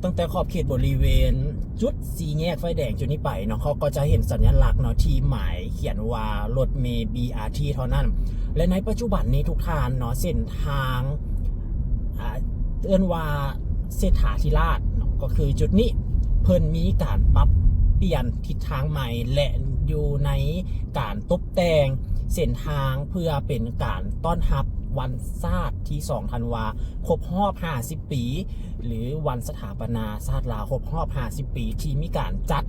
ຕັ້ງແຕ່ຂອບເຂດບໍລິເວນຈຸດສີ່ແຍກໄຟແດງຈຸດນີ້ໄປເນາະ ເຮົາກໍຈະເຫັນສັນຍະລັກເນາະ ທີ່ໝາຍຂຽນວ່າລົດເມ ບີອາທີ ເທົ່ານັ້ນ. ແລະໃນປັດຈຸບັນນີ້ທຸກທ່ານເນາະ ເສັ້ນທາງ ອ່າ ເອີ້ນວ່າເສດຖາທິລາດເນາະ ກໍຄືຈຸດນີ້ເພິ່ນມີການປັບປ່ຽນທິດທາງໃໝ່ ແລະຢູ່ໃນການຕົບແຕ່ງເສັ້ນທາງເພື່ອເປັນການຕ້ອນຮັບວັນຊາດທີສອງທັນວາ ຄົບຮອບຫ້າສິບປີ ຫຼື ວັນສະຖາປະນາຊາດລາວຄົບຮອບຫ້າສິບປີ ທີ່ມີການຈັດ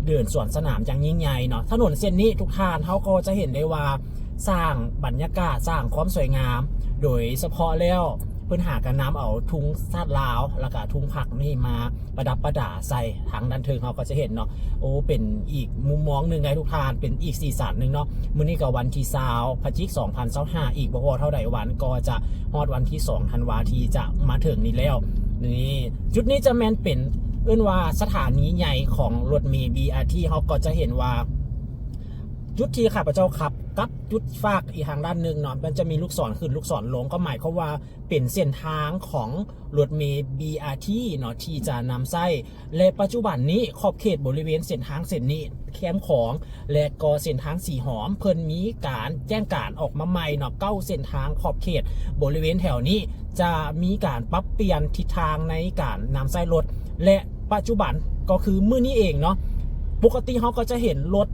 ເດີນສວນສະໜາມຢ່າງຍິ່ງໃຫຍ່ເນາະ. ຖະໜົນເສັ້ນນີ້ທຸກທ່ານ ເຮົາກໍຈະເຫັນໄດ້ວ່າສ້າງບັນຍາກາດ ສ້າງຄວາມສວຍງາມ ໂດຍສະເພາະແລ້ວເພິ່ນຫາກະນຳເອົາທຸງຊາດລາວ ແລ້ວກະທຸງພັກນີ້ມາປະດັບປະດາໃສ່. ທາງດ້ານເທິງເຮົາກໍຈະເຫັນເນາະ ໂອ້ ເປັນອີກມຸມມອງໜຶ່ງໃດທຸກທ່ານ ເປັນອີກສີສັນໜຶ່ງເນາະ. ມື້ນີ້ກໍວັນທີຊາວ ພະຈິກ ສອງພັນຊາວຫ້າ ອີກບໍ່ພໍເທົ່າໃດວັນກໍຈະຮອດວັນທີສອງທັນວາທີ່ຈະມາເຖິງນີ້ແລ້ວ. ນີ້ ຈຸດນີ້ຈະແມ່ນເປັນ ເອີ້ນວ່າສະຖານີໃຫຍ່ຂອງລົດເມ ບີອາທີ ເຮົາກໍຈະເຫັນວ່າ ຈຸດທີ່ຂ້າພະເຈົ້າຂັບກັບຈຸດຟາກອີກທາງດ້ານໜຶ່ງເນາະ ມັນຈະມີລູກສອນຂຶ້ນລູກສອນລົງ ກໍໝາຍຄວາມວ່າເປັນເສັ້ນທາງຂອງລົດເມ ບີອາທີ ເນາະ ທີ່ຈະນຳໃຊ້. ແລະປັດຈຸບັນນີ້ຂອບເຂດບໍລິເວນເສັ້ນທາງເສັ້ນນີ້ແຄມຂອງ ແລະກໍເສັ້ນທາງສີຫອມ ເພິ່ນມີການແຈ້ງການອອກມາໃໝ່ເນາະ ເກົ້າເສັ້ນທາງຂອບເຂດບໍລິເວນແຖວນີ້ ຈະມີການປັບປ່ຽນທິດທາງໃນການນຳໃຊ້ລົດ ແລະປັດຈຸບັນກໍຄືມື້ນີ້ເອງເນາະ ປົກກະຕິເຮົາກໍຈະເຫັນລົດ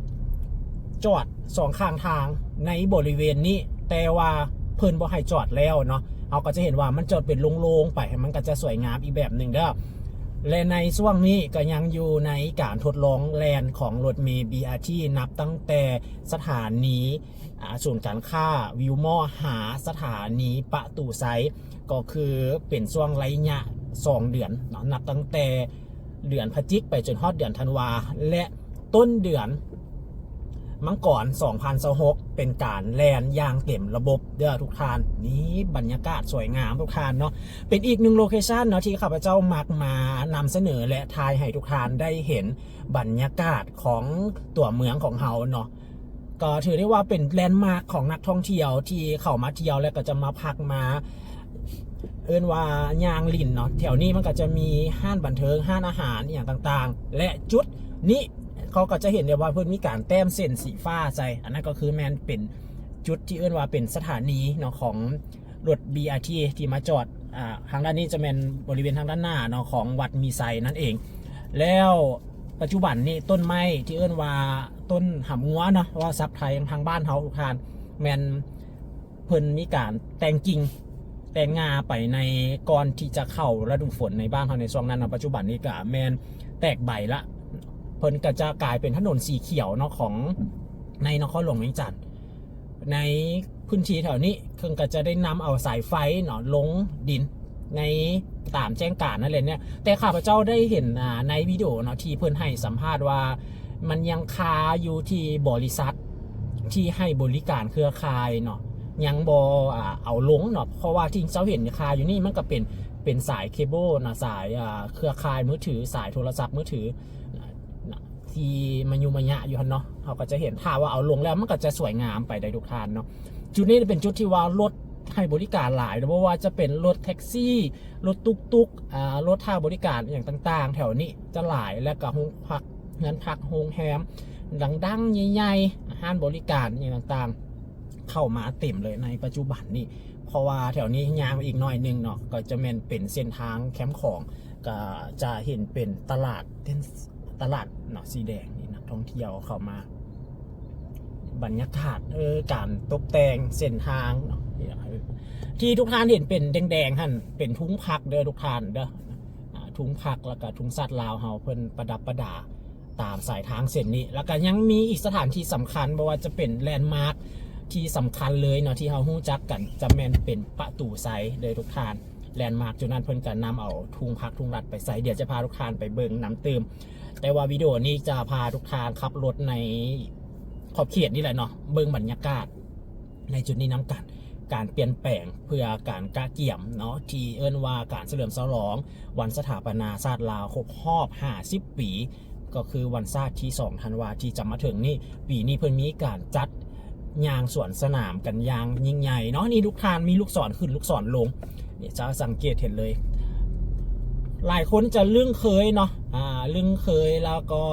ຈອດສອງຂ້າງທາງໃນບໍລິເວນນີ້ ແຕ່ວ່າເພິ່ນບໍ່ໃຫ້ຈອດແລ້ວເນາະ ເຮົາກໍຈະເຫັນວ່າມັນຈອດເປັນໂລ່ງໆໄປ ມັນກໍຈະສວຍງາມອີກແບບໜຶ່ງເດີ້. ແລະໃນຊ່ວງນີ້ກໍຍັງຢູ່ໃນການທົດລອງແລ່ນຂອງລົດເມ ບີອາທີ ນັບຕັ້ງແຕ່ສະຖານີ ອ່າ ສູນການຄ້າວິວມໍ ຫາສະຖານີປະຕູໄຊ ກໍຄືເປັນຊ່ວງໄລຍະສອງເດືອນເນາະ ນັບຕັ້ງແຕ່ເດືອນພະຈິກໄປຈົນຮອດເດືອນທັນວາ ແລະຕົ້ນເດືອນມັງກອນ ສອງພັນຊາວຫົກ ເປັນການແລ່ນຢ່າງເຕັມລະບົບເດີ້ທຸກທ່ານ. ນີ້ບັນຍາກາດສວຍງາມທຸກທ່ານເນາະ ເປັນອີກໜຶ່ງໂລເຄຊັນເນາະ ທີ່ຂ້າພະເຈົ້າມັກມານຳສະເໜີ ແລະຖ່າຍໃຫ້ທຸກທ່ານໄດ້ເຫັນບັນຍາກາດຂອງຕົວເມືອງຂອງເຮົາເນາະ. ກໍຖືໄດ້ວ່າເປັນແລນມາກຂອງນັກທ່ອງທ່ຽວທີ່ເຂົ້າມາທ່ຽວ ແລ້ວກໍຈະມາພັກມາ ເອີ້ນວ່າຍ່າງຫຼິ້ນເນາະ. ແຖວນີ້ມັນກໍຈະມີຮ້ານບັນເທີງ ຮ້ານອາຫານອີ່ຫຍັງຕ່າງໆ ແລະຈຸດນີ້ເຂົາກໍຈະເຫັນໄດ້ວ່າເພິ່ນມີການແຕ້ມເສັ້ນສີຟ້າໃສ່ ອັນນັ້ນກໍຄືແມ່ນເປັນຈຸດທີ່ເອີ້ນວ່າເປັນສະຖານີເນາະ ຂອງລົດ ບີອາທີ ທີ່ມາຈອດ ອ່າ ທາງດ້ານນີ້ຈະແມ່ນບໍລິເວນທາງດ້ານໜ້າເນາະ ຂອງວັດມີໄຊນັ້ນເອງ. ແລ້ວປັດຈຸບັນນີ້ຕົ້ນໄມ້ທີ່ເອີ້ນວ່າຕົ້ນຫຳງົວເນາະ ເວົ້າສັບໄທທາງບ້ານເຮົາທຸກທ່ານ ແມ່ນເພິ່ນມີການແຕ່ງກິ່ງແຕ່ງງ່າໄປໃນ ກ່ອນທີ່ຈະເຂົ້າລະດູຝົນໃນບ້ານເຮົາໃນຊ່ວງນັ້ນເນາະ. ປັດຈຸບັນນີ້ກະແມ່ນແຕກໃບລະ ເພິ່ນກະຈະກາຍເປັນຖະໜົນສີຂຽວເນາະ ຂອງໃນນະຄອນຫຼວງວຽງຈັນ. ໃນພື້ນທີ່ແຖວນີ້ເພິ່ນກໍຈະໄດ້ນຳເອົາສາຍໄຟເນາະລົງດິນໃນຕາມແຈ້ງການນັ້ນແຫຼະເນຍ. ແຕ່ຂ້າພະເຈົ້າໄດ້ເຫັນ ອ່າ ໃນວິດີໂອເນາະ ທີ່ເພິ່ນໃຫ້ສຳພາດວ່າ ມັນຍັງຄາຢູ່ທີ່ບໍລິສັດທີ່ໃຫ້ບໍລິການເຄືອຂ່າຍເນາະ ຍັງບໍ່ ອ່າ ເອົາລົງເນາະ. ເພາະວ່າທີ່ເຈົ້າເຫັນຄາຢູ່ນີ້ ມັນກໍເປັນ ເປັນສາຍເຄເບິນເນາະ ສາຍ ອ່າ ເຄືອຂ່າຍມືຖື ສາຍໂທລະສັບມືຖື ທີ່ມະຍຸມະຍະຢູ່ຫັ້ນເນາະ ເຮົາກໍຈະເຫັນ ຖ້າວ່າເອົາລົງແລ້ວມັນກໍຈະສວຍງາມໄປໄດ້ທຸກທ່ານເນາະ. ຈຸດນີ້ເປັນຈຸດທີ່ວ່າລົດໃຫ້ບໍລິການຫຼາຍ ບໍ່ວ່າຈະເປັນລົດແທັກຊີ ລົດຕຸກຕຸກ ອ່າ ລົດຖ້າບໍລິການອີ່ຫຍັງຕ່າງໆ ແຖວນີ້ຈະຫຼາຍ ແລ້ວກໍໂຮງພັກ ເຮືອນພັກ ໂຮງແຮມດັງໆ ໃຫຍ່ໆ ຮ້ານບໍລິການອີ່ຫຍັງຕ່າງໆ ເຂົ້າມາເຕັມເລີຍໃນປັດຈຸບັນນີ້. ເພາະວ່າແຖວນີ້ຍ່າງໄປອີກໜ້ອຍໜຶ່ງເນາະ ກໍຈະແມ່ນເປັນເສັ້ນທາງແຄມຂອງ ກໍຈະເຫັນເປັນຕະຫຼາດ ເປັນຕະຫຼາດເນາະ ສີແດງນີ້ ນັກທ່ອງທ່ຽວເຂົ້າມາ ບັນຍາກາດ ເອີ ການຕົບແຕ່ງເສັ້ນທາງເນາະ ທີ່ທຸກທ່ານເຫັນເປັນແດງໆຫັ້ນ ເປັນທຸງພັກເດີ້ທຸກທ່ານເດີ້ ອ່າ ທຸງພັກ ແລ້ວກໍທຸງຊາດລາວເຮົາ ເພິ່ນປະດັບປະດາຕາມສາຍທາງເສັ້ນນີ້. ແລ້ວກໍຍັງມີອີກສະຖານທີ່ສຳຄັນ ບໍ່ວ່າຈະເປັນແລນມາກທີ່ສຳຄັນເລີຍເນາະ ທີ່ເຮົາຮູ້ຈັກກັນ ຈະແມ່ນເປັນປະຕູໄຊເດີ້ທຸກທ່ານ. ແລນມາກຈຸດນັ້ນເພິ່ນກໍນຳເອົາທຸງພັກທຸງລັດໄປໃສ່ ດຽວຈະພາທຸກທ່ານໄປເບິ່ງນຳຕື່ມ. ແຕ່ວ່າວິດີໂອນີ້ຈະພາທຸກທ່ານຂັບລົດໃນຂອບເຂດນີ້ແຫຼະເນາະ ເບິ່ງບັນຍາກາດໃນຈຸດນີ້ນຳກັນ ການປ່ຽນແປງເພື່ອການກະກຽມເນາະ ທີ່ເອີ້ນວ່າການສະເຫຼີມສະຫຼອງວັນສະຖາປະນາຊາດລາວຄົບຮອບຫ້າສິບປີ ກໍຄືວັນຊາດທີສອງທັນວາທີ່ຈະມາເຖິງນີ້. ປີນີ້ເພິ່ນມີການຈັດຍ່າງສວນສະໜາມກັນຢ່າງຍິ່ງໃຫຍ່ເນາະ. ນີ້ທຸກທ່ານ ມີລູກສອນຂຶ້ນລູກສອນລົງ ນີ້ຈະສັງເກດເຫັນເລີຍ ຫຼາຍຄົນຈະລຶ້ງເຄີຍເນາະ ອ່າ ລຶ້ງເຄີຍ ແລ້ວກໍ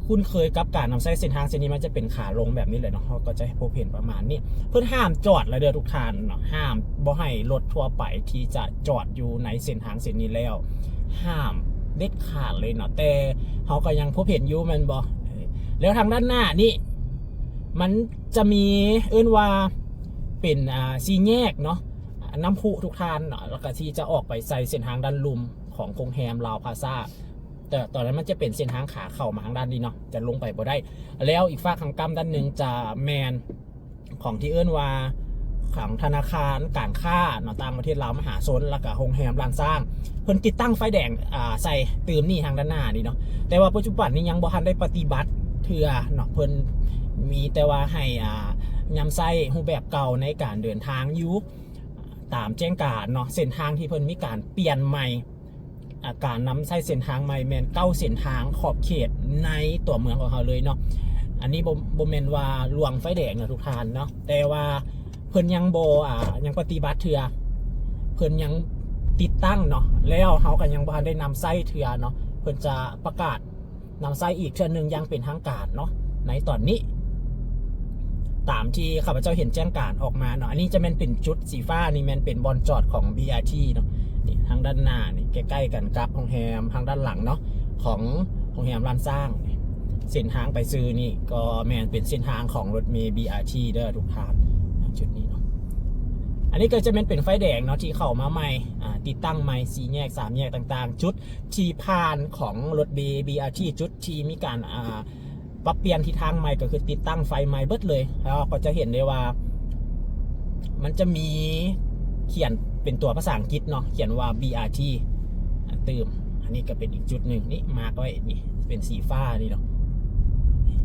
ຄຸ້ນເຄີຍກັບການນຳໃຊ້ເສັ້ນທາງເສັ້ນນີ້ ມັນຈະເປັນຂາລົງແບບນີ້ແຫຼະເນາະ ເຮົາກໍຈະພົບເຫັນປະມານນີ້. ເພິ່ນຫ້າມຈອດແລ້ວເດີທຸກທ່ານເນາະ ຫ້າມບໍ່ໃຫ້ລົດທົ່ວໄປທີ່ຈະຈອດຢູ່ໃນເສັ້ນທາງເສັ້ນນີ້ແລ້ວ ຫ້າມເດັດຂາດເລີຍເນາະ ແຕ່ເຮົາກໍຍັງພົບເຫັນຢູ່ແມ່ນບໍ່? ແລ້ວທາງດ້ານໜ້ານີ້ ມັນຈະມີເອີ້ນວ່າເປັນ ອ່າ ສີ່ແຍກເນາະ ນ້ຳພຸທຸກທ່ານເນາະ ແລ້ວກໍທີ່ຈະອອກໄປໃສ່ເສັ້ນທາງດ້ານລຸ່ມຂອງໂຮງແຮມລາວພາຊາ ແຕ່ຕອນນັ້ນມັນຈະເປັນເສັ້ນທາງຂາເຂົ້າມາທາງດ້ານນີ້ເນາະ ຈະລົງໄປບໍ່ໄດ້. ແລ້ວອີກຟາກທາງກ້ຳດ້ານໜຶ່ງຈະແມ່ນຂອງທີ່ເອີ້ນວ່າຂອງທະນາຄານການຄ້າເນາະ ຕ່າງປະເທດລາວມະຫາຊົນ ແລ້ວກໍໂຮງແຮມລ້ານຊ້າງ ເພິ່ນຕິດຕັ້ງໄຟແດງ ອ່າ ໃສ່ຕື່ມນີ້ທາງດ້ານໜ້ານີ້ເນາະ ແຕ່ວ່າປັດຈຸບັນນີ້ຍັງບໍ່ທັນໄດ້ປະຕິບັດເທື່ອເນາະ ເພິ່ນມີແຕ່ວ່າໃຫ້ ອ່າ ນຳໃຊ້ຮູບແບບເກົ່າໃນການເດີນທາງຢູ່ ຕາມແຈ້ງການເນາະ ເສັ້ນທາງທີ່ເພິ່ນມີການປ່ຽນໃໝ່ ອາ ການນຳໃຊ້ເສັ້ນທາງໃໝ່ແມ່ນເກົ້າເສັ້ນທາງຂອບເຂດໃນຕົວເມືອງຂອງເຮົາເລີຍເນາະ. ອັນນີ້ບໍ່ ບໍ່ແມ່ນວ່າລວງໄຟແດງນະທຸກທ່ານເນາະ ແຕ່ວ່າເພິ່ນຍັງບໍ່ ອາ ຍັງປະຕິບັດເທື່ອ ເພິ່ນຍັງຕິດຕັ້ງເນາະ ແລ້ວເຮົາກໍຍັງບໍ່ທັນໄດ້ນຳໃຊ້ເທື່ອເນາະ ເພິ່ນຈະປະກາດ ນຳໃຊ້ອີກເທື່ອໜຶ່ງຢ່າງເປັນທາງການເນາະ ໃນຕອນນີ້ ຕາມທີ່ຂ້າພະເຈົ້າເຫັນແຈ້ງການອອກມາເນາະ. ອັນນີ້ຈະແມ່ນເປັນຈຸດສີຟ້ານີ້ ແມ່ນເປັນບ່ອນຈອດຂອງ ບີອາທີ ເນາະ ນີ້ທາງດ້ານໜ້ານີ້ ໃກ້ໆກັນກັບໂຮງແຮມທາງດ້ານຫຼັງເນາະ ຂອງໂຮງແຮມລ້ານຊ້າງ. ເສັ້ນທາງໄປຊື່ນີ້ກໍແມ່ນເປັນເສັ້ນທາງຂອງລົດເມ ບີອາທີ ເດີທຸກທ່ານ ຈຸດນີ້ເນາະ. ອັນນີ້ກໍຈະແມ່ນເປັນໄຟແດງເນາະ ທີ່ເຂົ້າມາໃໝ່ ອາ ຕິດຕັ້ງໃໝ່ ສີ່ແຍກ ສາມແຍກຕ່າງໆ ຈຸດ ທີ່ຜ່ານຂອງລົດເມ ບີອາທີ ຈຸດທີ່ມີການ ອ່າ ປັບປ່ຽນທິດທາງໃໝ່ ກໍຄືຕິດຕັ້ງໄຟໃໝ່ເບິດເລີຍ. ແລ້ວເຮົາກໍຈະເຫັນໄດ້ວ່າ ມັນຈະມີຂຽນເປັນຕົວພາສາອັງກິດເນາະ ຂຽນວ່າ ບີອາທີ ຕື່ມ. ອັນນີ້ກໍເປັນອີກຈຸດໜຶ່ງ ນີ້ມາກໄວ້ ນີ້ເປັນສີຟ້ານີ້ເນາະ.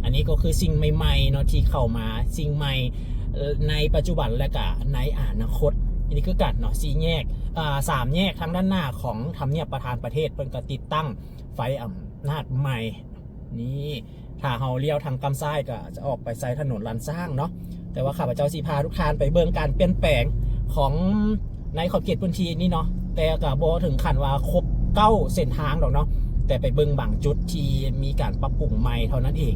ອັນນີ້ກໍຄືສິ່ງໃໝ່ໆເນາະ ທີ່ເຂົ້າມາ ສິ່ງໃໝ່ ໃນປັດຈຸບັນ ແລະກະໃນອະນາຄົດ. ອັນນີ້ຄືກັນເນາະ ສີ່ແຍກ ອ່າ ສາມແຍກທາງດ້ານໜ້າຂອງທຳນຽບປະທານປະເທດ ເພິ່ນກໍຕິດຕັ້ງໄຟອຳນາດໃໝ່. ນີ້ ຖ້າເຮົາລ້ຽວທາງກ້ຳຊ້າຍ ກໍຈະອອກໄປໃສ່ຖະໜົນລ້ານຊ້າງເນາະ. ແຕ່ວ່າຂ້າພະເຈົ້າຊິພາທຸກທ່ານໄປເບິ່ງການປ່ຽນແປງຂອງໃນຂອບເຂດພື້ນທີ່ນີ້ເນາະ ແຕ່ກໍບໍ່ເຖິງຂັ້ນວ່າຄົບເກົ້າເສັ້ນທາງດອກເນາະ ແຕ່ໄປເບິ່ງບາງຈຸດທີ່ມີການປັບປຸງໃໝ່ເທົ່ານັ້ນເອງ.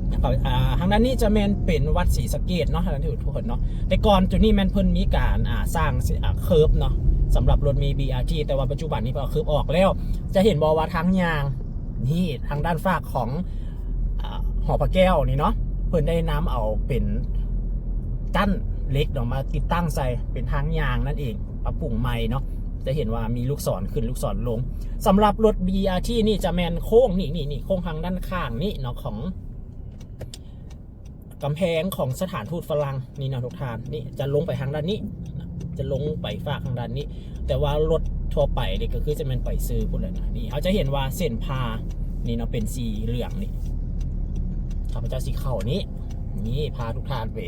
ແລ້ວກໍ ອ່າ ທາງດ້ານນີ້ຈະແມ່ນເປັນວັດສີສະເກດເນາະ ທ່ານຜູ້ຊົມເນາະ. ແຕ່ກ່ອນຈຸດນີ້ແມ່ນເພິ່ນມີການ ອ່າ ສ້າງ ອ່າ ເຄີບເນາະ ສຳລັບລົດເມ ບີອາທີ ແຕ່ວ່າປັດຈຸບັນນີ້ເພິ່ນເອົາເຄີບອອກແລ້ວ. ຈະເຫັນບໍ່ວ່າທາງຍ່າງ ນີ້ທາງດ້ານຟາກຂອງ ອ່າ ຫໍພະແກ້ວນີ້ເນາະ ເພິ່ນໄດ້ນຳເອົາເປັນກັ້ນເຫຼັກເນາະ ມາຕິດຕັ້ງໃສ່ເປັນທາງຍ່າງນັ້ນເອງ ປັບປຸງໃໝ່ເນາະ. ຈະເຫັນວ່າມີລູກສອນຂຶ້ນລູກສອນລົງ. ສຳລັບລົດ ບີອາທີ ນີ້ຈະແມ່ນໂຄ້ງນີ້ ນີ້ ນີ້ໂຄ້ງທາງດ້ານຂ້າງນີ້ເນາະ ຂອງ ກຳແພງຂອງສະຖານທູດຝຣັ່ງນີ້ເນາະທຸກທ່ານ. ນີ້ຈະລົງໄປທາງດ້ານນີ້ ຈະລົງໄປຟາກທາງດ້ານນີ້ ແຕ່ວ່າລົດທົ່ວໄປນີ້ກໍຄືຈະແມ່ນໄປຊື່ພຸ້ນແຫຼະນະ. ນີ້ເຮົາຈະເຫັນວ່າເສັ້ນຜ່ານີ້ເນາະ ເປັນສີເຫຼືອງນີ້ ຂ້າພະເຈົ້າຊິເຂົ້ານີ້ ນີ້ພາທຸກທ່ານໄປ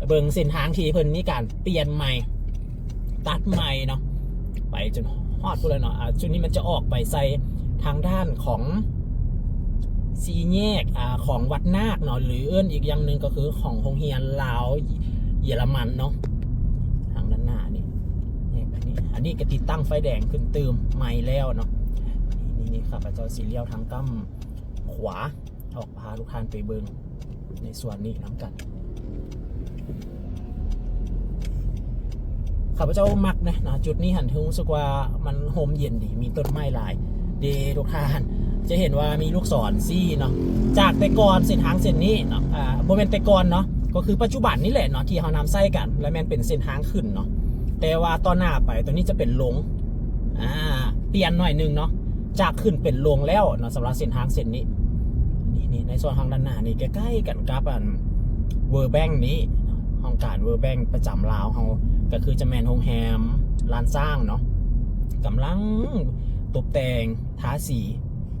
ເບິ່ງເສັ້ນທາງທີ່ເພິ່ນມີການປ່ຽນໃໝ່ ຕັດໃໝ່ເນາະ ໄປຈົນຮອດພຸ້ນແຫຼະເນາະ. ອ່າ ຈຸດນີ້ມັນຈະອອກໄປໃສ່ທາງດ້ານຂອງສີ່ແຍກ ອ່າ ຂອງວັດນາກເນາະ ຫຼືເອີ້ນອີກຢ່າງໜຶ່ງກໍຄືຂອງໂຮງຮຽນລາວເຢຍລະມັນເນາະ ທາງດ້ານໜ້ານີ້ ແຍກແບບນີ້. ອັນນີ້ກໍຕິດຕັ້ງໄຟແດງຂຶ້ນຕື່ມໃໝ່ແລ້ວເນາະ. ນີ້ ນີ້ ຂ້າພະເຈົ້າຊິລ້ຽວທາງກ້ຳຂວາ ອອກ ພາທຸກທ່ານໄປເບິ່ງໃນສ່ວນນີ້ນຳກັນ. ຂ້າພະເຈົ້າມັກນະ ນະ ຈຸດນີ້ຫັ້ນ ຮູ້ສຶກວ່າມັນຮົ່ມເຢັນດີ ມີຕົ້ນໄມ້ຫຼາຍເດ້ທຸກທ່ານ. ຈະເຫັນວ່າມີລູກສອນຊີ້ເນາະ ຈາກແຕ່ກ່ອນເສັ້ນທາງເສັ້ນນີ້ເນາະ ອ່າ ບໍ່ແມ່ນແຕ່ກ່ອນເນາະ ກໍຄືປັດຈຸບັນນີ້ແຫຼະເນາະ ທີ່ເຮົານຳໃຊ້ກັນ ແລະແມ່ນເປັນເສັ້ນທາງຂຶ້ນເນາະ. ແຕ່ວ່າຕໍ່ໜ້າໄປ ຕົວນີ້ຈະເປັນລົງ ອ່າ ປ່ຽນໜ້ອຍໜຶ່ງເນາະ ຈາກຂຶ້ນເປັນລົງແລ້ວເນາະ ສຳລັບເສັ້ນທາງເສັ້ນນີ້. ນີ້ ນີ້ ໃນສ່ວນທາງດ້ານໜ້ານີ້ ໃກ້ໆກັນກັບອັນ World Bank ນີ້ເນາະ ຫ້ອງການ World Bank ປະຈຳລາວເຮົາ ກໍຄືຈະແມ່ນໂຮງແຮມລ້ານຊ້າງເນາະ ກຳລັງຕົບແຕ່ງທາສີ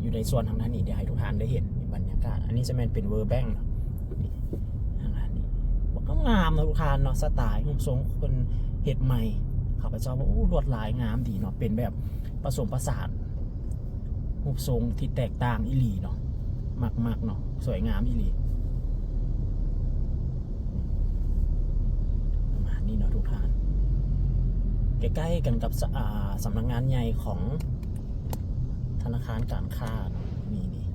ຢູ່ໃນສ່ວນທາງດ້ານນີ້. ດຽວໃຫ້ທຸກທ່ານໄດ້ເຫັນບັນຍາກາດ. ອັນນີ້ຈະແມ່ນເປັນ World Bank ເນາະ ທາງດ້ານນີ້ ງາມໆເນາະທຸກທ່ານເນາະ ສະໄຕຮູບຊົງເພິ່ນເຮັດໃໝ່. ຂ້າພະເຈົ້າວ່າ ໂອ້ ລວດລາຍງາມດີເນາະ ເປັນແບບປະສົມປະສານ ຮູບຊົງທີ່ແຕກຕ່າງອີ່ຫຼີເນາະ ມັກໆເນາະ ສວຍງາມອີ່ຫຼີ. ປະມານນີ້ເນາະທຸກທ່ານ. ໃກ້ໆກັນກັບສະ ອ່າ ສຳນັກງານໃຫຍ່ຂອງທະນາຄານການຄ້າເນາະ. ນີ້ ນີ້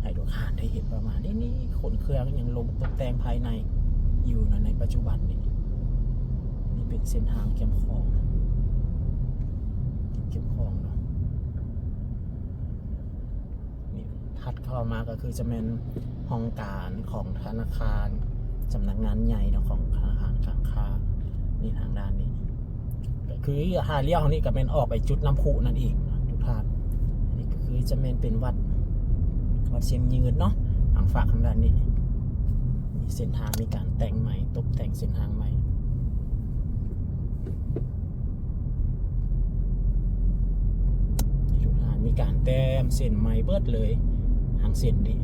ໃຫ້ລູກຄ້າໄດ້ເຫັນປະມານນີ້ ນີ້ ຂົນເຄື່ອງຫຍັງລົງຕົກແຕ່ງພາຍໃນຢູ່ໃນ ໃນປັດຈຸບັນນີ້. ນີ້ເປັນເສັ້ນທາງແຄມຂອງ ແຄມຂອງເນາະ. ນີ້ຖັດເຂົ້າມາກໍຄືຈະແມ່ນຫ້ອງການຂອງທະນາຄານ ສຳນັກງານໃຫຍ່ເນາະ ຂອງທະນາຄານການຄ້າ. ນີ້ທາງດ້ານນີ້ກໍຄືຖ້າລ້ຽວນີ້ກໍແມ່ນອອກໄປຈຸດນ້ຳພຸນັ້ນເອງເນາະທຸກທ່ານ. ນີ້ກໍຄືຈະແມ່ນເປັນວັດ ວັດຊຽງຍືນເນາະ ທາງຟາກທາງດ້ານນີ້. ມີເສັ້ນທາງ ມີການແຕ່ງໃໝ່ ຕົກແຕ່ງເສັ້ນທາງໃໝ່. ມີການແຕ້ມເສັ້ນໃໝ່ເບິດເລີຍ ທາງເສັ້ນນີ້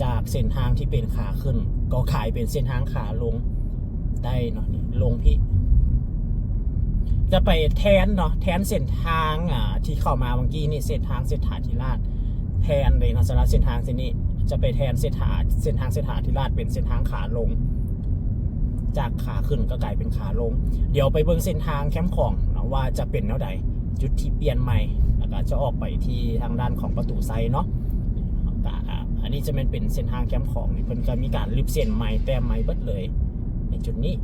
ຈາກເສັ້ນທາງທີ່ເປັນຂາຂຶ້ນ ກໍກາຍເປັນເສັ້ນທາງຂາລົງໄດ້ເນາະ. ນີ້ລົງພີ້ ຈະໄປແທນເນາະ ແທນເສັ້ນທາງ ອ່າ ທີ່ເຂົ້າມາເມື່ອກີ້ນີ້ ເສັ້ນທາງເສດຖາທິລາດ ແທນເລີຍເນາະ. ສຳລັບເສັ້ນທາງເສັ້ນນີ້ຈະໄປແທນເສດຖາ ເສັ້ນທາງເສດຖາທິລາດ ເປັນເສັ້ນທາງຂາລົງ ຈາກຂາຂຶ້ນກໍກາຍເປັນຂາລົງ. ດຽວໄປເບິ່ງເສັ້ນທາງແຄມຂອງເນາະ ວ່າຈະເປັນແນວໃດ ຈຸດທີ່ປ່ຽນໃໝ່ ແລ້ວກໍຈະອອກໄປທີ່ທາງດ້ານຂອງປະຕູໄຊເນາະ. ກໍ ອ່າ ອັນນີ້ຈະແມ່ນເປັນເສັ້ນທາງແຄມຂອງ ເພິ່ນກໍມີການລຶບເສັ້ນໃໝ່ ແຕ້ມໃໝ່ເບິດເລີຍໃນຈຸດນີ້.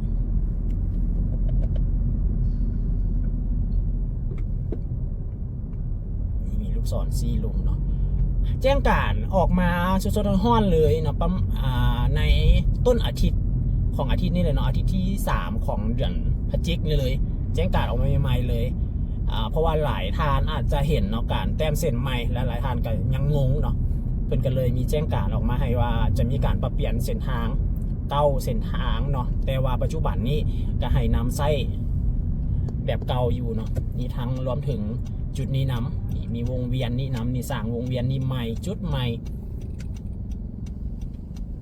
ມີລູກສອນຊີ້ລົງເນາະ. ແຈ້ງການອອກມາສົດໆຮ້ອນໆເລີຍເນາະ ປະມານ ອ່າ ໃນຕົ້ນອາທິດຂອງອາທິດນີ້ເລີຍເນາະ ອາທິດທີສາມຂອງເດືອນພະຈິກນີ້ເລີຍ ແຈ້ງການອອກມາໃໝ່ໆເລີຍ. ອ່າ ເພາະວ່າຫຼາຍທ່ານອາດຈະເຫັນເນາະ ການແຕ້ມເສັ້ນໃໝ່ ແລະ ຫຼາຍທ່ານກໍຍັງງົງເນາະ. ເພິ່ນກໍເລີຍມີແຈ້ງການອອກມາໃຫ້ວ່າຈະມີການປັບປ່ຽນເສັ້ນທາງ ເກົ້າເສັ້ນທາງເນາະ ແຕ່ວ່າປັດຈຸບັນນີ້ກໍໃຫ້ນຳໃຊ້ແບບເກົ່າຢູ່ເນາະ. ມີທັງລວມເຖິງຈຸດນີ້ນຳ ນີ້ມີວົງວຽນນີ້ນຳ ນີ້ສ້າງວົງວຽນນີ້ໃໝ່ ຈຸດໃໝ່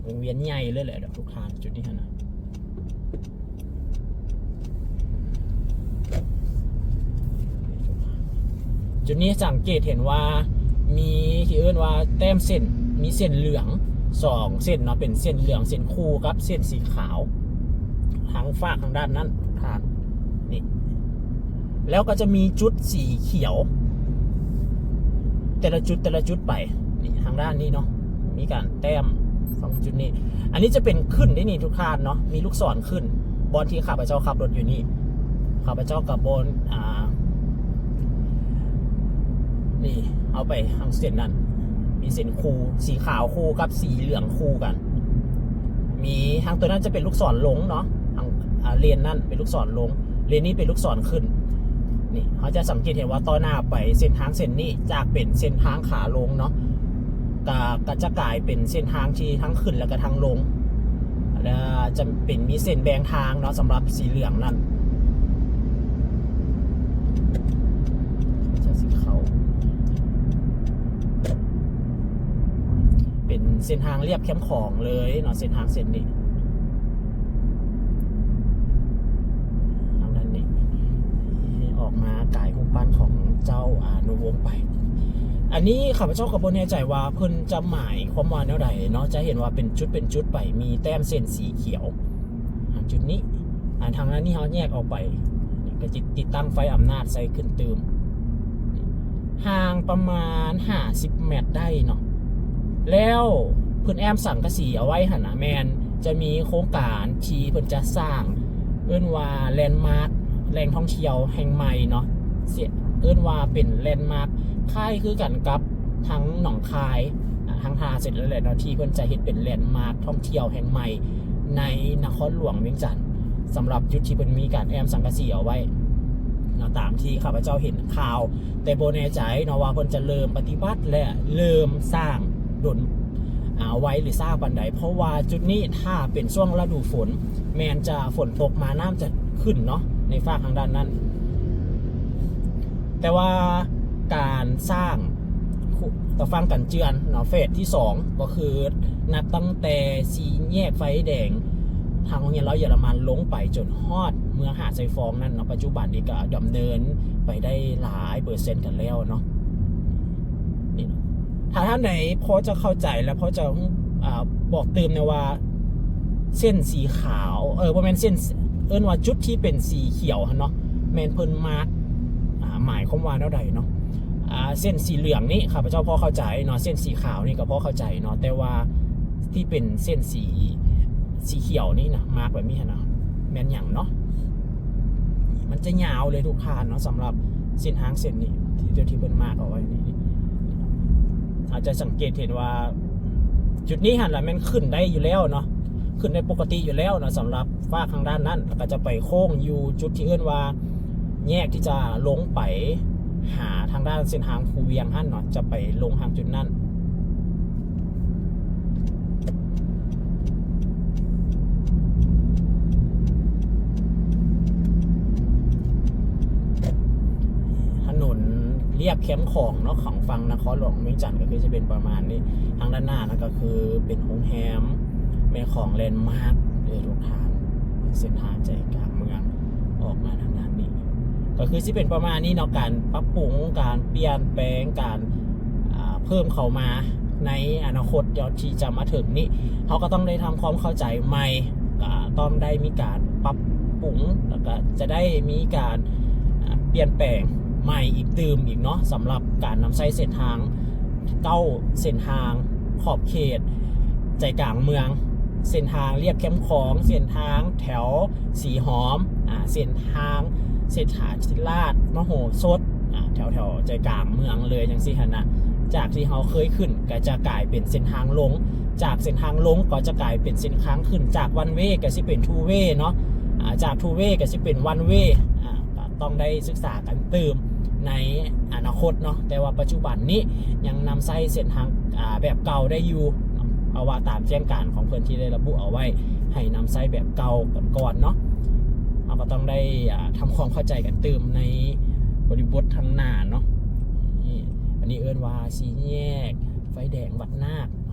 ວົງວຽນໃຫຍ່ເລີຍແຫຼະທຸກທ່ານ ຈຸດນີ້ຫັ້ນນະ. ຈຸດນີ້ສັງເກດເຫັນວ່າມີທີ່ເອີ້ນວ່າແຕ້ມເສັ້ນ ມີເສັ້ນເຫຼືອງສອງເສັ້ນເນາະ ເປັນເສັ້ນເຫຼືອງເສັ້ນຄູ່ກັບເສັ້ນສີຂາວ ທາງຟາກທາງດ້ານນັ້ນທ່ານ ນີ້ ແລ້ວກໍຈະມີຈຸດສີຂຽວ ແຕ່ລະຈຸດ ແຕ່ລະຈຸດໄປ ນີ້ ທາງດ້ານນີ້ເນາະ ມີການແຕ້ມສອງຈຸດນີ້. ອັນນີ້ຈະເປັນຂຶ້ນເດ້ນີ້ທຸກທ່ານເນາະ ມີລູກສອນຂຶ້ນ ບ່ອນທີ່ຂ້າພະເຈົ້າຂັບລົດຢູ່ນີ້ ຂ້າພະເຈົ້າກັບບ່ອນ ອ່າ ນີ້ ເອົາໄປທາງເສັ້ນນັ້ນ ມີເສັ້ນຄູ່ ສີຂາວຄູ່ກັບສີເຫຼືອງຄູ່ກັນ. ມີທາງຕົວນັ້ນຈະເປັນລູກສອນລົງເນາະ ທາງ ອ່າ ເລນນັ້ນເປັນລູກສອນລົງ ເລນນີ້ເປັນລູກສອນຂຶ້ນ. ນີ້ ເຮົາຈະສັງເກດເຫັນວ່າຕໍ່ໜ້າໄປເສັ້ນທາງເສັ້ນນີ້ຈາກເປັນເສັ້ນທາງຂາລົງເນາະ ກະ ກະຈະກາຍເປັນເສັ້ນທາງທີ່ທັງຂຶ້ນ ແລະ ກະທັງລົງ ແລະ ຈະເປັນມີເສັ້ນແບ່ງທາງເນາະ ສຳລັບສີເຫຼືອງນັ້ນ ຈະສີເຂົ້າ ເປັນເສັ້ນທາງລຽບແຄມຂອງເລີຍເນາະ ເສັ້ນທາງເສັ້ນນີ້. ທາງດ້ານນີ້ ອອກມາກາຍຮູບປັ້ນຂອງເຈົ້າອານຸວົງໄປ. ອັນນີ້ຂ້າພະເຈົ້າກໍບໍ່ແນ່ໃຈວ່າເພິ່ນຈະໝາຍຄວາມວ່າແນວໃດເນາະ ຈະເຫັນວ່າເປັນຈຸດເປັນຈຸດໄປ ມີແຕ້ມເສັ້ນສີຂຽວ ອ່າ ຈຸດນີ້ ອ່າ ທາງດ້ານນີ້ເຮົາແຍກອອກໄປ ກໍຈະຕິດຕັ້ງໄຟອຳນາດໃສ່ຂຶ້ນຕື່ມ ຫ່າງປະມານຫ້າສິບແມັດໄດ້ເນາະ. ແລ້ວເພິ່ນແອ້ມສັງກະສີເອົາໄວ້ຫັ້ນນະ ແມ່ນຈະມີໂຄງການທີ່ເພິ່ນຈະສ້າງ ເອີ້ນວ່າແລນມາກ ແຫຼ່ງທ່ອງທ່ຽວແຫ່ງໃໝ່ເນາະ ເອີ້ນວ່າເປັນແລນມາກ ຄ້າຍຄືກັນກັບທາງໜອງຄາຍ ອ່າ ທາງທ່າເສດນັ້ນແຫຼະເນາະ ທີ່ເພິ່ນຈະເຮັດເປັນແລນມາກທ່ອງທ່ຽວແຫ່ງໃໝ່ໃນນະຄອນຫຼວງວຽງຈັນ ສຳລັບຈຸດທີ່ເພິ່ນມີການແອ້ມສັງກະສີເອົາໄວ້ເນາະ ຕາມທີ່ຂ້າພະເຈົ້າເຫັນຂ່າວ ແຕ່ບໍ່ແນ່ໃຈເນາະວ່າເພິ່ນຈະເລີ່ມປະຕິບັດ ແລະ ເລີ່ມສ້າງດົນ ອ່າ ໄວ ຫຼື ຊ້າປານໃດ ເພາະວ່າຈຸດນີ້ຖ້າເປັນຊ່ວງລະດູຝົນ ແມ່ນຈະຝົນຕົກມານ້ຳຈະຂຶ້ນເນາະ ໃນຟາກທາງດ້ານນັ້ນ. ແຕ່ວ່າການສ້າງຕາຝັ່ງກັນເຈື່ອນເນາະ ເຟສທີສອງ ກໍຄືນັບຕັ້ງແຕ່ສີ່ແຍກໄຟແດງທາງໂຮງຮຽນລາວເຢຍລະມັນລົງໄປຈົນຮອດເມືອງຫາດຊາຍຟອງນັ້ນເນາະ ປັດຈຸບັນນີ້ກໍດຳເນີນໄປໄດ້ຫຼາຍເປີເຊັນກັນແລ້ວເນາະ. ນີ້ເນາະ ຖ້າທ່ານໃດພໍຈະເຂົ້າໃຈ ແລະ ພໍຈະ ອ່າ ບອກຕື່ມແດ່ວ່າ ເສັ້ນສີຂາວ ເອີ ບໍ່ແມ່ນເສັ້ນ ເອີ້ນວ່າຈຸດທີ່ເປັນສີຂຽວຫັ້ນເນາະ ແມ່ນເພິ່ນມາກ ໝາຍຄວາມວ່າແນວໃດເນາະ? ອ່າ ເສັ້ນສີເຫຼືອງນີ້ຂ້າພະເຈົ້າພໍເຂົ້າໃຈເນາະ, ເສັ້ນສີຂາວນີ້ກໍພໍເຂົ້າໃຈເນາະ, ແຕ່ວ່າທີ່ເປັນເສັ້ນສີ ສີຂຽວນີ້ນະ ມາກແບບນີ້ຫັ້ນນະ ແມ່ນຫຍັງເນາະ? ມັນຈະຍາວເລີຍທຸກທ່ານເນາະ, ສຳລັບເສັ້ນທາງເສັ້ນນີ້ ທີ່ ທີ່ເພິ່ນມາກເອົາໄວ້ນີ້ ເຮົາຈະສັງເກດເຫັນວ່າ ຈຸດນີ້ຫັ້ນລະແມ່ນຂຶ້ນໄດ້ຢູ່ແລ້ວເນາະ, ຂຶ້ນໄດ້ປົກກະຕິຢູ່ແລ້ວເນາະ ສຳລັບຟາກທາງດ້ານນັ້ນ, ແລ້ວກໍຈະໄປໂຄ້ງຢູ່ຈຸດທີ່ເອີ້ນວ່າ ແຍກທີ່ຈະລົງໄປຫາທາງດ້ານເສັ້ນທາງພູວຽງຫັ້ນເນາະ, ຈະໄປລົງທາງຈຸດນັ້ນ. ຖະໜົນລຽບແຄມຂອງເນາະ ຂອງຝັ່ງນະຄອນຫຼວງວຽງຈັນ ກໍຄືຈະເປັນປະມານນີ້. ທາງດ້ານໜ້ານັ້ນກໍຄືເປັນໂຮງແຮມແມ່ຂອງແລນມາກເດີທຸກທ່ານ, ເສັ້ນທາງໃຈກາງເມືອງ ອອກມາທາງດ້ານນີ້ ກໍຄືຊິເປັນປະມານນີ້ເນາະ, ການປັບປຸງ ການປ່ຽນແປງ ການ ອ່າ ເພີ່ມເຂົ້າມາໃນອະນາຄົດທີ່ຈະມາເຖິງນີ້ ເຮົາກໍຕ້ອງໄດ້ທຳຄວາມເຂົ້າໃຈໃໝ່, ກໍຕ້ອງໄດ້ມີການປັບປຸງ ແລ້ວກໍຈະໄດ້ມີການ ອ່າ ປ່ຽນແປງໃໝ່ອີກຕື່ມອີກເນາະ, ສຳລັບການນຳໃຊ້ເສັ້ນທາງ ເກົ້າເສັ້ນທາງຂອບເຂດໃຈກາງເມືອງ, ເສັ້ນທາງລຽບແຄມຂອງ, ເສັ້ນທາງແຖວສີຫອມ, ອ່າ ເສັ້ນທາງເສດຖາທິລາດມະໂຫສົດ, ອ່າ ແຖວໆໃຈກາງເມືອງເລີຍຈັ່ງຊີ້ຫັ້ນນະ. ຈາກທີ່ເຮົາເຄີຍຂຶ້ນກໍຈະກາຍເປັນເສັ້ນທາງລົງ, ຈາກເສັ້ນທາງລົງກໍຈະກາຍເປັນເສັ້ນທາງຂຶ້ນ, ຈາກວັນເວກໍຊິເປັນທູເວເນາະ, ອ່າ ຈາກທູເວກໍຊິເປັນວັນເວ, ອ່າ ກໍຕ້ອງໄດ້ສຶກສາກັນຕື່ມໃນອະນາຄົດເນາະ, ແຕ່ວ່າປັດຈຸບັນນີ້ຍັງນຳໃຊ້ເສັ້ນທາງ ອ່າ ແບບເກົ່າໄດ້ຢູ່ເນາະ, ເພາະວ່າຕາມແຈ້ງການຂອງເພິ່ນທີ່ໄດ້ລະບຸເອົາໄວ້ ໃຫ້ນຳໃຊ້ແບບເກົ່າກັນກ່ອນເນາະ. ເຮົາກໍຕ້ອງໄດ້ ອ່າ ທຳຄວາມເຂົ້າໃຈກັນຕື່ມໃນບໍລິບົດທາງໜ້າເນາະ. ນີ້ ອັນນີ້ເອີ້ນວ່າສີ່ແຍກໄຟແດງວັດນາກ,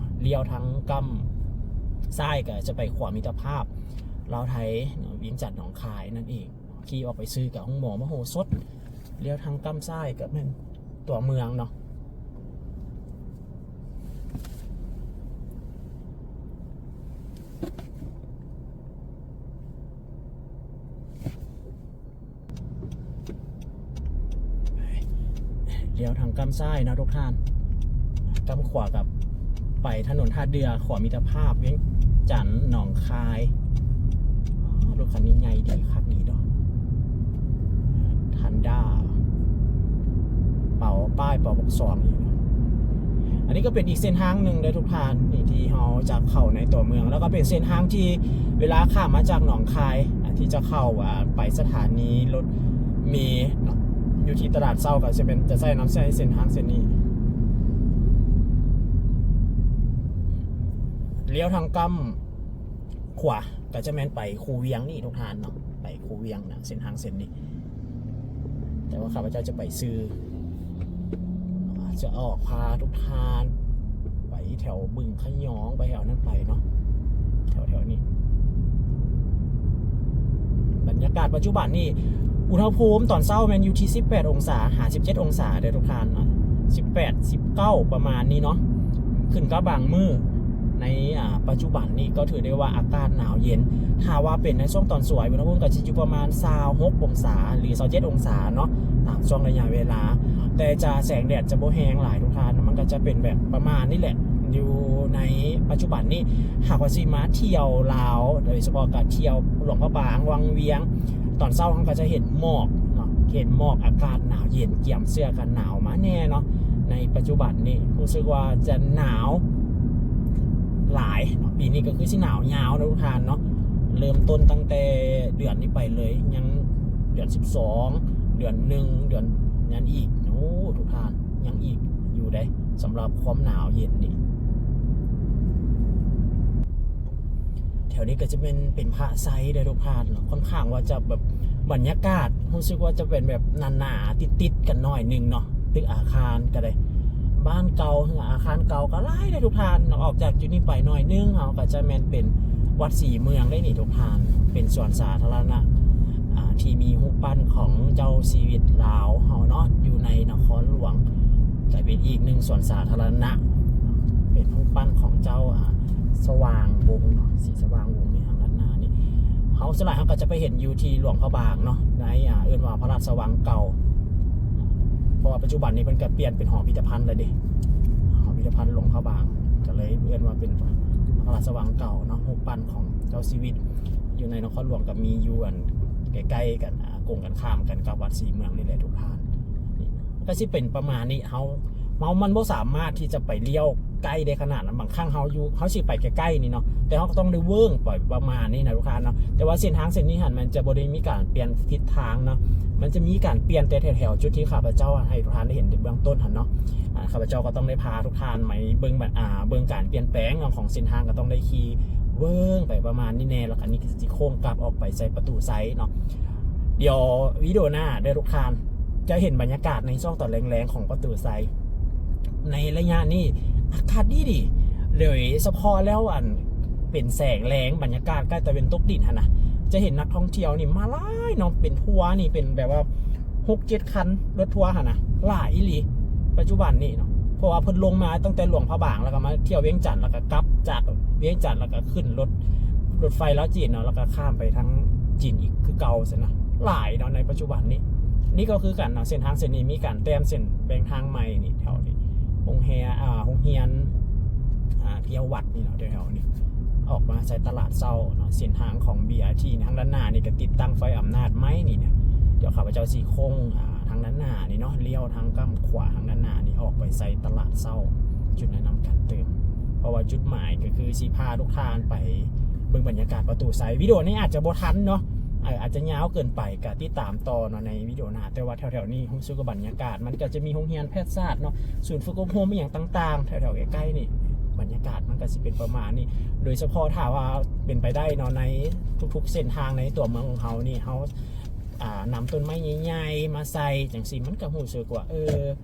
ລ້ຽວທາງກ້ຳຊ້າຍກໍຈະໄປຂົວມິດຕະພາບລາວໄທເນາະ, ວຽງຈັນໜອງຄາຍນັ້ນເອງ. ຂີ່ອອກໄປຊື່ກັບໂຮງໝໍມະໂຫສົດ, ລ້ຽວທາງກ້ຳຊ້າຍກໍແມ່ນຕົວເມືອງເນາະ. ລ້ຽວທາງກ້ຳຊ້າຍເນາະທຸກທ່ານ, ກ້ຳຂວາກັບໄປຖະໜົນທ່າເດື່ອ, ຂົວມິດຕະພາບ ວຽງຈັນ ໜອງຄາຍ. ອໍ ລົດຄັນນີ້ໃຫຍ່ດີ ຄັກດີດອກ. ທັນດ້າ ເປົາ ປ້າຍເປົາບັກສອງອີກ. ອັນນີ້ກໍເປັນອີກເສັ້ນທາງໜຶ່ງເດີທຸກທ່ານ ທີ່ ທີ່ເຮົາຈະເຂົ້າໃນຕົວເມືອງ, ແລ້ວກໍເປັນເສັ້ນທາງທີ່ເວລາຂ້າມມາຈາກໜອງຄາຍ ອ່າ ທີ່ຈະເຂົ້າ ອ່າ ໄປສະຖານີລົດເມເນາະ ຢູ່ທີ່ຕະຫຼາດເຊົ້າ ກໍຈະເປັນ ຈະໃຊ້ ນຳໃຊ້ເສັ້ນທາງເສັ້ນນີ້. ລ້ຽວທາງກ້ຳຂວາ ກໍຈະແມ່ນໄປຄູວຽງນີ້ທຸກທ່ານເນາະ, ໄປຄູວຽງນະ ເສັ້ນທາງເສັ້ນນີ້. ແຕ່ວ່າຂ້າພະເຈົ້າຈະໄປຊື່ ຈະອອກພາທຸກທ່ານໄປແຖວບຶງຂະຫຍອງ ໄປແຖວນັ້ນໄປເນາະ, ແຖວໆນີ້. ບັນຍາກາດປັດຈຸບັນນີ້ ອຸນຫະພູມຕອນເຊົ້າແມ່ນຢູ່ທີ່ສິບແປດອົງສາ ຫາ ສິບເຈັດອົງສາເດີທຸກທ່ານເນາະ, ສິບແປດ ສິບເກົ້າ ປະມານນີ້ເນາະ. ຂຶ້ນກັບບາງມື້ ໃນ ອ່າ ປັດຈຸບັນນີ້ກໍຖືໄດ້ວ່າອາກາດໜາວເຢັນ. ຖ້າວ່າເປັນໃນຊ່ວງຕອນສວຍ ອຸນຫະພູມກໍຊິຢູ່ປະມານຊາວຫົກອົງສາ ຫຼື ຊາວເຈັດອົງສາເນາະ ຕາມຊ່ວງໄລຍະເວລາ, ແຕ່ຈະ ແສງແດດຈະບໍ່ແຮງຫຼາຍທຸກທ່ານ, ມັນກໍຈະເປັນແບບປະມານນີ້ແຫຼະ ຢູ່ໃນປັດຈຸບັນນີ້. ຫາກວ່າຊິມາທ່ຽວລາວ ໂດຍສະເພາະກໍທ່ຽວຫຼວງພະບາງ ວັງວຽງ ຕອນເຊົ້າເຮົາກໍຈະເຫັນໝອກເນາະ, ເຫັນໝອກ ອາກາດໜາວເຢັນ ກຽມເສື້ອກັນໜາວມາແດ່ເນາະ. ໃນປັດຈຸບັນນີ້ຮູ້ສຶກວ່າຈະໜາວຫຼາຍເນາະ, ປີນີ້ກໍຄືຊິໜາວຍາວເນາະທຸກທ່ານເນາະ. ເລີ່ມຕົ້ນຕັ້ງແຕ່ເດືອນນີ້ໄປເລີຍ ຍັງເດືອນສິບສອງ ເດືອນໜຶ່ງ ເດືອນນັ້ນອີກ. ໂອ້ ທຸກທ່ານ ຍັງອີກຢູ່ເດ້ ສຳລັບຄວາມໜາວເຢັນນີ້. ແຖວນີ້ກໍຈະແມ່ນ ເປັນພະໄຊເດີທຸກທ່ານເນາະ, ຂ້ອນຂ້າງວ່າຈະແບບ ບັນຍາກາດຮູ້ສຶກວ່າຈະເປັນແບບໜາໆ ຕິດໆ ກັນໜ້ອຍໜຶ່ງເນາະ. ຕຶກອາຄານກໍໄດ້ ບ້ານເກົ່າ ເຮືອອາຄານເກົ່າກໍຫຼາຍເດີທຸກທ່ານເນາະ. ອອກຈາກຈຸດນີ້ໄປໜ້ອຍໜຶ່ງ ເຮົາກໍຈະແມ່ນເປັນວັດສີເມືອງໄດ້ນີ້ທຸກທ່ານ, ເປັນສວນສາທາລະນະ ອ່າ ທີ່ມີຮູບປັ້ນຂອງເຈົ້າຊີວິດລາວເຮົາເນາະ ຢູ່ໃນນະຄອນຫຼວງ, ກໍເປັນອີກໜຶ່ງສວນສາທາລະນະ ເປັນຮູບປັ້ນຂອງເຈົ້າ ອ່າ ສະຫວ່າງວົງເນາະ, ສີສະຫວ່າງວົງນີ້ ທາງດ້ານໜ້ານີ້. ເຮົາສ່ວນຫຼາຍເຮົາກໍຈະໄປເຫັນຢູ່ທີ່ຫຼວງພະບາງເນາະ, ໃນ ອ່າ ເອີ້ນວ່າພະລາຊະວັງເກົ່າ. ເພາະວ່າປັດຈຸບັນນີ້ເພິ່ນກໍປ່ຽນເປັນຫໍພິພິທະພັນແລ້ວເດ້ ຫໍພິພິທະພັນຫຼວງພະບາງ ກໍເລີຍເອີ້ນວ່າເປັນພະລາຊະວັງເກົ່າເນາະ. ຮູບປັ້ນຂອງເຈົ້າຊີວິດຢູ່ໃນນະຄອນຫຼວງກໍມີຢູ່ອັນໃກ້ໆກັນ ອ່າ ກົງກັນຂ້າມກັນກັບວັດສີເມືອງນີ້ແຫຼະທຸກທ່ານ. ກໍຊິເປັນປະມານນີ້ ເຮົາ ເຮົາມັນບໍ່ສາມາດທີ່ຈະໄປລ້ຽວໃກ້ໄດ້ຂະໜາດນັ້ນ. ບາງຄັ້ງເຮົາຢູ່ ເຮົາຊິໄປໃກ້ໆນີ້ເນາະ ແຕ່ເຮົາກໍຕ້ອງໄດ້ເວີ້ງໄປປະມານນີ້ນະທຸກທ່ານເນາະ. ແຕ່ວ່າເສັ້ນທາງເສັ້ນນີ້ຫັ້ນ ມັນຈະບໍ່ໄດ້ມີການປ່ຽນທິດທາງເນາະ ມັນຈະມີການປ່ຽນແຕ່ແຖວໆຈຸດທີ່ຂ້າພະເຈົ້າໃຫ້ທຸກທ່ານໄດ້ເຫັນໃນເບື້ອງຕົ້ນຫັ້ນເນາະ. ອ່າ ຂ້າພະເຈົ້າກໍຕ້ອງໄດ້ພາທຸກທ່ານໄປເບິ່ງ ອ່າ ເບິ່ງການປ່ຽນແປງເນາະຂອງເສັ້ນທາງ ກໍຕ້ອງໄດ້ຂີ່ເວີ້ງໄປປະມານນີ້ແດ່ ແລ້ວກໍນີ້ກໍຊິໂຄ້ງກັບອອກໄປໃສ່ປະຕູໄຊເນາະ. ດຽວວິດີໂອໜ້າເດີທຸກທ່ານ ຈະເຫັນບັນຍາກາດໃນຊ່ວງຕອນແລງໆຂອງປະຕູໄຊ. ໃນໄລຍະນີ້ອາກາດດີໆ ໂດຍສະເພາະແລ້ວອັນເປັນແສງແລງ ບັນຍາກາດໃກ້ຕາເວັນຕົກດິນຫັ້ນນະ ຈະເຫັນນັກທ່ອງທ່ຽວນີ້ມາຫຼາຍເນາະ ເປັນທົວນີ້ເປັນແບບວ່າຫົກເຈັດຄັນ ລົດທົວຫັ້ນນະ ຫຼາຍອີ່ຫຼີປັດຈຸບັນນີ້ເນາະ. ເພາະວ່າເພິ່ນລົງມາຕັ້ງແຕ່ຫຼວງພະບາງ ແລ້ວກໍມາທ່ຽວວຽງຈັນ ແລ້ວກໍກັບຈາກວຽງຈັນ ແລ້ວກໍຂຶ້ນລົດ ລົດໄຟລາວຈີນເນາະ ແລ້ວກໍຂ້າມໄປທາງຈີນອີກຄືເກົ່າຊັ້ນນະ ຫຼາຍເນາະໃນປັດຈຸບັນນີ້. ນີ້ກໍຄືກັນເນາະ ເສັ້ນທາງເສັ້ນນີ້ມີການແຕ້ມເສັ້ນແບ່ງທາງໃໝ່ນີ້ ແຖວນີ້ໂຮງແຮມ ອ່າ ໂຮງຮຽນ ອ່າ ພຽວວັດນີ້ເນາະ ແຖວໆນີ້ອອກມາໃສ່ຕະຫຼາດເຊົ້າເນາະ. ເສັ້ນທາງຂອງ ບີອາທີ ທາງດ້ານໜ້ານີ້ກໍຕິດຕັ້ງໄຟອຳນາດໃໝ່ນີ້ນະ. ດຽວຂ້າພະເຈົ້າຊິໂຄ້ງ ອ່າ ທາງດ້ານໜ້ານີ້ເນາະ ລ້ຽວທາງກ້ຳຂວາທາງດ້ານໜ້ານີ້ອອກໄປໃສ່ຕະຫຼາດເຊົ້າ ຈຸດແນະນຳການຕື່ມ ເພາະວ່າຈຸດໝາຍກໍຄືຊິພາທຸກທ່ານໄປເບິ່ງບັນຍາກາດປະຕູໄຊ. ວິດີໂອນີ້ອາດຈະບໍ່ທັນເນາະ ເອີ ອາດຈະຍາວເກີນໄປ ກໍຕິດຕາມຕໍ່ເນາະໃນວິດີໂອໜ້າ. ແຕ່ວ່າແຖວໆນີ້ຮູ້ສຶກວ່າບັນຍາກາດມັນກໍຈະມີໂຮງຮຽນແພດສາດເນາະ ສູນຝຶກອົບຮົມອີ່ຫຍັງຕ່າງໆ ແຖວໆໃກ້ໆນີ້ ບັນຍາກາດມັນກໍຊິເປັນປະມານນີ້. ໂດຍສະເພາະຖ້າວ່າເປັນໄປໄດ້ເນາະ ໃນທຸກໆເສັ້ນທາງໃນຕົວເມືອງຂອງເຮົານີ້ ເຮົາ ອ່າ ນຳຕົ້ນໄມ້ໃຫຍ່ໆມາໃສ່ຈັ່ງຊີ້ ມັນກໍຮູ້ສຶກວ່າ ເອີ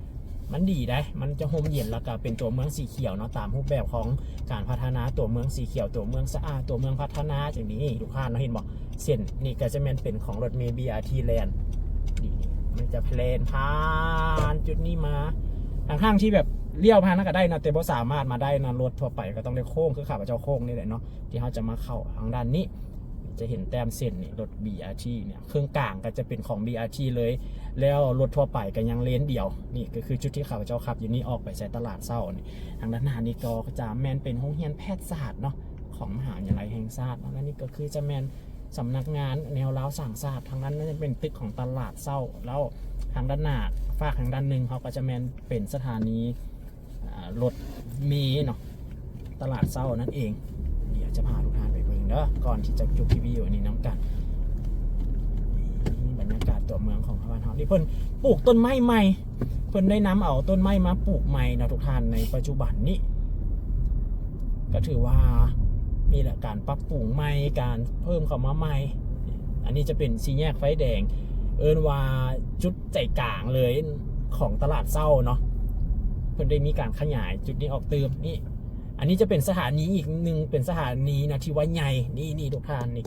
ມັນດີໄດ໋ ມັນຈະຮົ່ມເຢັນ ແລ້ວກໍເປັນຕົວເມືອງສີຂຽວເນາະ ຕາມຮູບແບບຂອງການພັດທະນາຕົວເມືອງສີຂຽວ ຕົວເມືອງສະອາດ ຕົວເມືອງພັດທະນາຈັ່ງນີ້. ທຸກທ່ານເນາະ ເຫັນບໍ່ ເສັ້ນນີ້ກໍຈະແມ່ນເປັນຂອງລົດເມ ບີອາທີ ແລ່ນ ນີ້ ມັນຈະແລ່ນຜ່ານຈຸດນີ້ມາ ທັງໆທີ່ແບບລ້ຽວຜ່ານນັ້ນກໍໄດ້ເນາະ ແຕ່ບໍ່ສາມາດມາໄດ້ເນາະ ລົດທົ່ວໄປກໍຕ້ອງໄດ້ໂຄ້ງ ຄືຂ້າພະເຈົ້າໂຄ້ງນີ້ແຫຼະເນາະ ທີ່ເຮົາຈະມາເຂົ້າທາງດ້ານນີ້. ຈະເຫັນແຕ້ມເສັ້ນນີ້ ລົດ ບີອາທີ ເນຍ ເຄິ່ງກາງກໍຈະເປັນຂອງ ບີອາທີ ເລີຍ ແລ້ວລົດທົ່ວໄປກໍຍັງເລນດຽວ. ນີ້ກໍຄືຈຸດທີ່ຂ້າພະເຈົ້າຂັບຢູ່ນີ້ ອອກໄປໃສ່ຕະຫຼາດເຊົ້ານີ້. ທາງດ້ານໜ້ານີ້ກໍຈະແມ່ນເປັນໂຮງຮຽນແພດສາດເນາະ ຂອງມະຫາວິທະຍາໄລແຫ່ງຊາດເນາະ ແລະ ນີ້ກໍຄືຈະແມ່ນສຳນັກງານແນວລາວສ້າງຊາດ. ທາງນັ້ນຈະເປັນຕຶກຂອງຕະຫຼາດເຊົ້າ ແລ້ວທາງດ້ານໜ້າ ຟາກທາງດ້ານໜຶ່ງ ເຮົາກໍຈະແມ່ນເປັນສະຖານີ ອ່າ ລົດເມເນາະ ຕະຫຼາດເຊົ້ານັ້ນເອງ. ດຽວຈະພາທຸກທ່ານໄປເບິ່ງເດີ ກ່ອນທີ່ຈະຈົບຄລິບວິດີໂອນີ້ນຳກັນ. ນີ້ບັນຍາກາດຕົວເມືອງຂອງບ້ານເຮົາ ນີ້ເພິ່ນປູກຕົ້ນໄມ້ໃໝ່ ເພິ່ນໄດ້ນຳເອົາຕົ້ນໄມ້ມາປູກໃໝ່ເນາະທຸກທ່ານ ໃນປັດຈຸບັນນີ້ ກໍຖືວ່ານີ້ແຫຼະ ການປັບປຸງໃໝ່ ການເພີ່ມເຂົ້າມາໃໝ່. ອັນນີ້ຈະເປັນສີ່ແຍກໄຟແດງ ເອີ້ນວ່າຈຸດໃຈກາງເລີຍຂອງຕະຫຼາດເຊົ້າເນາະ ເພິ່ນໄດ້ມີການຂະຫຍາຍຈຸດນີ້ອອກຕື່ມ. ນີ້ ອັນນີ້ຈະເປັນສະຖານີອີກໜຶ່ງ ເປັນສະຖານີນະ ທີ່ວ່າໃຫຍ່ ນີ້ ນີ້ທຸກທ່ານ ນີ້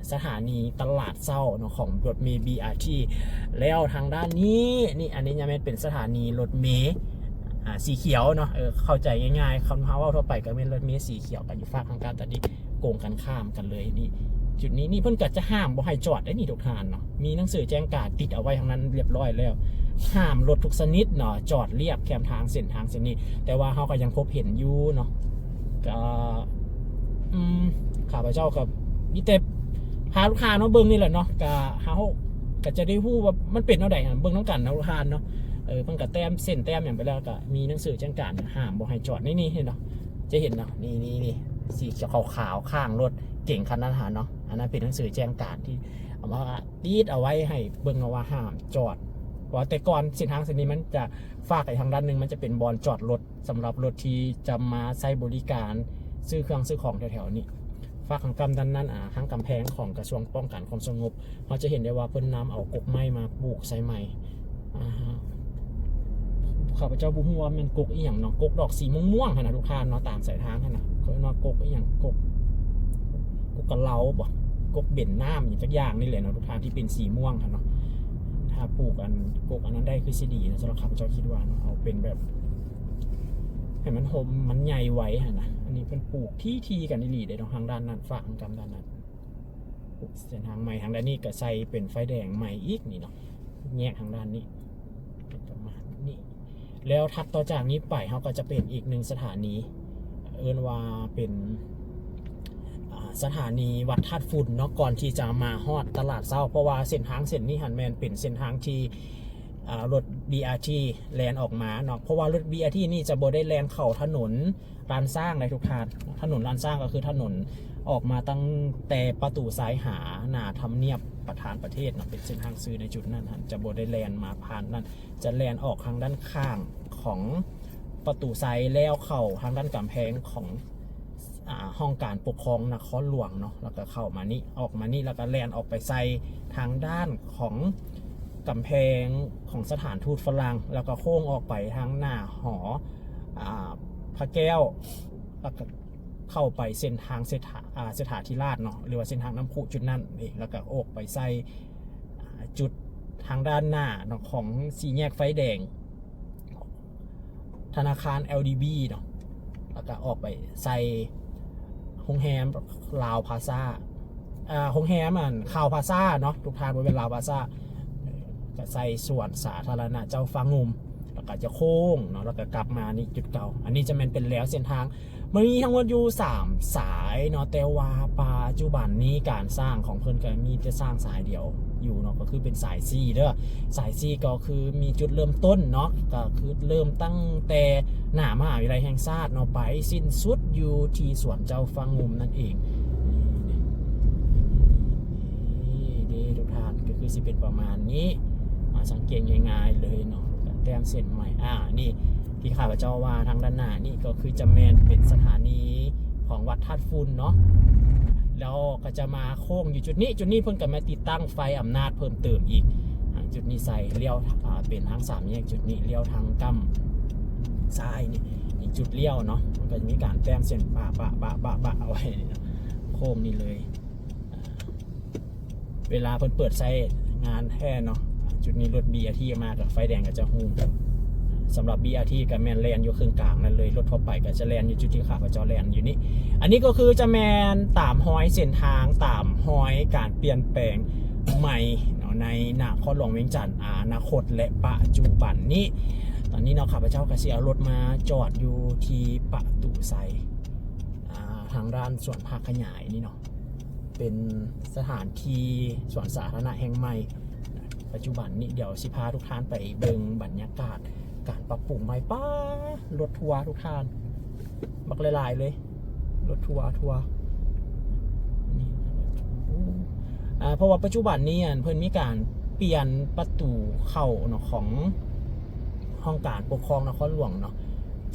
ສະຖານີຕະຫຼາດເຊົ້າເນາະ ຂອງລົດເມ ບີອາທີ ແລ້ວທາງດ້ານນີ້ ນີ້ ອັນນີ້ຈະແມ່ນເປັນສະຖານີລົດເມ ອ່າ ສີຂຽວເນາະ. ເອີ ເຂົ້າໃຈງ່າຍໆ ຄັນເຮົາເວົ້າທົ່ວໄປກໍແມ່ນລົດເມສີຂຽວກັນຢູ່ຟາກທາງກ້າມ ຕອນນີ້ກົງກັນຂ້າມກັນເລີຍ. ນີ້ ຈຸດນີ້ ນີ້ເພິ່ນກໍຈະຫ້າມບໍ່ໃຫ້ຈອດເດ້ນີ້ທຸກທ່ານເນາະ ມີໜັງສືແຈ້ງການຕິດເອົາໄວ້ທາງນັ້ນລຽບຮ້ອຍແລ້ວ ຫ້າມລົດທຸກຊະນິດເນາະ ຈອດລຽບແຄມທາງເສັ້ນທາງເສັ້ນນີ້. ແຕ່ວ່າເຮົາກໍຍັງພົບເຫັນຢູ່ເນາະ ກໍ ອືມ ຂ້າພະເຈົ້າກໍມີແຕ່ພາລູກຄ້າມາເບິ່ງນີ້ແຫຼະເນາະ ກໍເຮົາກໍຈະໄດ້ຮູ້ວ່າມັນເປັນແນວໃດ ເບິ່ງນຳກັນເນາະ ລູກຄ້າເນາະ. ເອີ ເພິ່ນກໍແຕ້ມເສັ້ນແຕ້ມຫຍັງໄປແລ້ວ ກໍມີໜັງສືແຈ້ງການຫ້າມບໍ່ໃຫ້ຈອດ ນີ້ ນີ້ ເຫັນເນາະ ຈະເຫັນເນາະ ນີ້ ນີ້ ນີ້ ສີຂຽວຂາວໆ ຂ້າງລົດເກັງຄັນນັ້ນຫັ້ນເນາະ. ອັນນັ້ນເປັນໜັງສືແຈ້ງການທີ່ເອົາມາ ຕິດເອົາໄວ້ໃຫ້ເບິ່ງເນາະວ່າຫ້າມຈອດ. ເພາະວ່າແຕ່ກ່ອນເສັ້ນທາງເສັ້ນນີ້ມັນຈະຟາກໄປທາງດ້ານໜຶ່ງ ມັນຈະເປັນບ່ອນຈອດລົດ ສຳລັບລົດທີ່ຈະມາໃຊ້ບໍລິການຊື້ເຄື່ອງຊື້ຂອງແຖວໆນີ້. ຟາກທາງກ້າມດ້ານນັ້ນ ອ່າ ທາງກຳແພງຂອງກະຊວງປ້ອງກັນຄວາມສະຫງົບ ເຮົາຈະເຫັນໄດ້ວ່າເພິ່ນນຳເອົາກົກໄມ້ມາປູກໃສ່ໃໝ່. ອ່າ ຂ້າພະເຈົ້າບໍ່ຮູ້ວ່າແມ່ນກົກອີ່ຫຍັງເນາະ ກົກດອກສີມ່ວງໆຫັ້ນນະ ທຸກທ່ານເນາະ ຕາມສາຍທາງຫັ້ນນະ ເຂົາເອີ້ນວ່າກົກອີ່ຫຍັງ ກົກ ກົກກະເລົາບໍ ກົກເບັນນ້ຳ ອີ່ຫຍັງຈັກຢ່າງນີ້ແຫຼະເນາະ ທຸກທ່ານ ທີ່ເປັນສີມ່ວງຫັ້ນເນາະ. ຖ້າປູກອັນ ກົກອັນນັ້ນໄດ້ຄືຊິດີນະ ສຳລັບຂ້າພະເຈົ້າຄິດວ່າເນາະ ເອົາເປັນແບບໃຫ້ມັນຮົ່ມ ມັນໃຫຍ່ໄວຫັ້ນນະ. ອັນນີ້ເພິ່ນປູກຖີ່ໆກັນອີ່ຫຼີເດ້ເນາະ ທາງດ້ານນັ້ນ ຟາກທາງກ້າມດ້ານນັ້ນ ເສັ້ນທາງໃໝ່ ທາງດ້ານນີ້ກໍໃສ່ເປັນໄຟແດງໃໝ່ອີກນີ້ເນາະ ແຍກທາງດ້ານນີ້ ປະມານ ແລ້ວຖັດຕໍ່ຈາກນີ້ໄປ ເຮົາກໍຈະເປັນອີກໜຶ່ງສະຖານີ ເອີ້ນວ່າເປັນ ອ່າ ສະຖານີວັດທາດຝຸ່ນເນາະ ກ່ອນທີ່ຈະມາຮອດຕະຫຼາດເຊົ້າ ເພາະວ່າເສັ້ນທາງເສັ້ນນີ້ຫັ້ນແມ່ນເປັນເສັ້ນທາງທີ່ ອ່າ ລົດ ບີອາທີ ແລ່ນອອກມາເນາະ ເພາະວ່າລົດ ບີອາທີ ນີ້ຈະບໍ່ໄດ້ແລ່ນເຂົ້າຖະໜົນລ້ານຊ້າງໃດ໋ທຸກທ່ານ. ຖະໜົນລ້ານຊ້າງກໍຄືຖະໜົນອອກມາຕັ້ງແຕ່ປະຕູໄຊຫາໜ້າທຳນຽບປະທານປະເທດເນາະ ເປັນເສັ້ນທາງຊື່ໃນຈຸດນັ້ນຫັ້ນ ຈະບໍ່ໄດ້ແລ່ນມາຜ່ານນັ້ນ ຈະແລ່ນອອກທາງດ້ານຂ້າງຂອງປະຕູໄຊ ແລ້ວເຂົ້າທາງດ້ານກຳແພງຂອງ ອ່າ ຫ້ອງການປົກຄອງນະຄອນຫຼວງເນາະ ແລ້ວກໍເຂົ້າມານີ້ ອອກມານີ້ ແລ້ວກໍແລ່ນອອກໄປໃສ່ທາງດ້ານຂອງກຳແພງຂອງສະຖານທູດຝຣັ່ງ ແລ້ວກໍໂຄ້ງອອກໄປທາງໜ້າຫໍ ອ່າ ພະແກ້ວ ແລ້ວກໍເຂົ້າໄປເສັ້ນທາງເສດຖາ ອ່າ ເສດຖາທິລາດເນາະ ຫຼືວ່າເສັ້ນທາງນ້ຳພຸຈຸດນັ້ນເອງ ແລ້ວກໍອອກໄປໃສ່ ອ່າ ຈຸດທາງດ້ານໜ້າເນາະ ຂອງສີ່ແຍກໄຟແດງ ທະນາຄານ ແອລດີບີ ເນາະ ແລ້ວກໍອອກໄປໃສ່ໂຮງແຮມລາວພາຊາ ອ່າ ໂຮງແຮມອັນ ຄາວພາຊາເນາະ ທຸກທ່ານ ບໍ່ແມ່ນລາວພາຊາ ກໍໃສ່ສວນສາທາລະນະເຈົ້າຟ້າງຸ່ມ ແລ້ວກໍຈະໂຄ້ງເນາະ ແລ້ວກໍກັບມານີ້ຈຸດເກົ່າ. ອັນນີ້ຈະແມ່ນເປັນແລວເສັ້ນທາງ ມັນມີທັງໝົດຢູ່ສາມສາຍເນາະ ແຕ່ວ່າປັດຈຸບັນນີ້ການສ້າງຂອງເພິ່ນກໍມີແຕ່ສ້າງສາຍດຽວຢູ່ເນາະ ກໍຄືເປັນສາຍສີ່ເດີ. ສາຍສີ່ກໍຄືມີຈຸດເລີ່ມຕົ້ນເນາະ ກໍຄືເລີ່ມຕັ້ງແຕ່ໜ້າມະຫາວິທະຍາໄລແຫ່ງຊາດເນາະ ໄປສິ້ນສຸດຢູ່ທີ່ສວນເຈົ້າຟ້າງຸ່ມນັ້ນເອງ. ນີ້ເດ້ທຸກທ່ານ ກໍຄືຊິເປັນປະມານນີ້ ມາສັງເກດງ່າຍໆເລີຍເນາະ ແຕ້ມເສັ້ນໃໝ່ ອ່າ ນີ້ ທີ່ຂ້າພະເຈົ້າວ່າທາງດ້ານໜ້ານີ້ກໍຄືຈະແມ່ນເປັນສະຖານີຂອງວັດທາດຝຸ່ນເນາະ ແລ້ວກໍຈະມາໂຄ້ງຢູ່ຈຸດນີ້ ຈຸດນີ້ເພິ່ນກໍມາຕິດຕັ້ງໄຟອຳນາດເພີ່ມເຕີມອີກ ອ່າ ຈຸດນີ້ໃສ່ລ້ຽວ ອ່າ ເປັນທາງສາມແຍກ ຈຸດນີ້ລ້ຽວທາງກ້ຳຊ້າຍນີ້ ນີ້ຈຸດລ້ຽວເນາະ ມັນກໍຈະມີການແຕ້ມເສັ້ນປະ ປະ ປະ ປະ ປະເອົາໄວ້ນີ້ເນາະ ໂຄ້ງນີ້ເລີຍ. ເວລາເພິ່ນເປີດໃຊ້ງານແທ້ເນາະ ຈຸດນີ້ລົດ ບີອາທີ ມາກັບໄຟແດງກໍຈະຮູ້. ສຳລັບ ບີອາທີ ກໍແມ່ນແລ່ນຢູ່ເຄິ່ງກາງນັ້ນເລີຍ ລົດທົ່ວໄປກໍຈະແລ່ນຢູ່ຈຸດທີ່ຂ້າພະເຈົ້າແລ່ນຢູ່ນີ້. ອັນນີ້ກໍຄືຈະແມ່ນຕາມຮອຍເສັ້ນທາງ ຕາມຮອຍການປ່ຽນແປງໃໝ່ເນາະ ໃນນະຄອນຫຼວງວຽງຈັນ ອາ ອະນາຄົດ ແລະ ປະຈຸບັນນີ້. ຕອນນີ້ເນາະ ຂ້າພະເຈົ້າກໍຊິເອົາລົດມາຈອດຢູ່ທີ່ປະຕູໄຊ ອ່າ ທາງດ້ານສວນພາກຂະຫຍາຍນີ້ເນາະ ເປັນສະຖານທີ່ສວນສາທາລະນະແຫ່ງໃໝ່ປັດຈຸບັນນີ້. ດຽວຊິພາທຸກທ່ານໄປເບິ່ງບັນຍາກາດການປັບປຸງໃໝ່. ປ້າ ລົດທົວທຸກທ່ານ ບັກຫຼາຍໆເລີຍ ລົດທົວ ທົວນີ້ ອ່າ ເພາະວ່າປັດຈຸບັນນີ້ ອັນ ເພິ່ນມີການປ່ຽນປະຕູເຂົ້າເນາະ ຂອງຫ້ອງການປົກຄອງນະຄອນຫຼວງເນາະ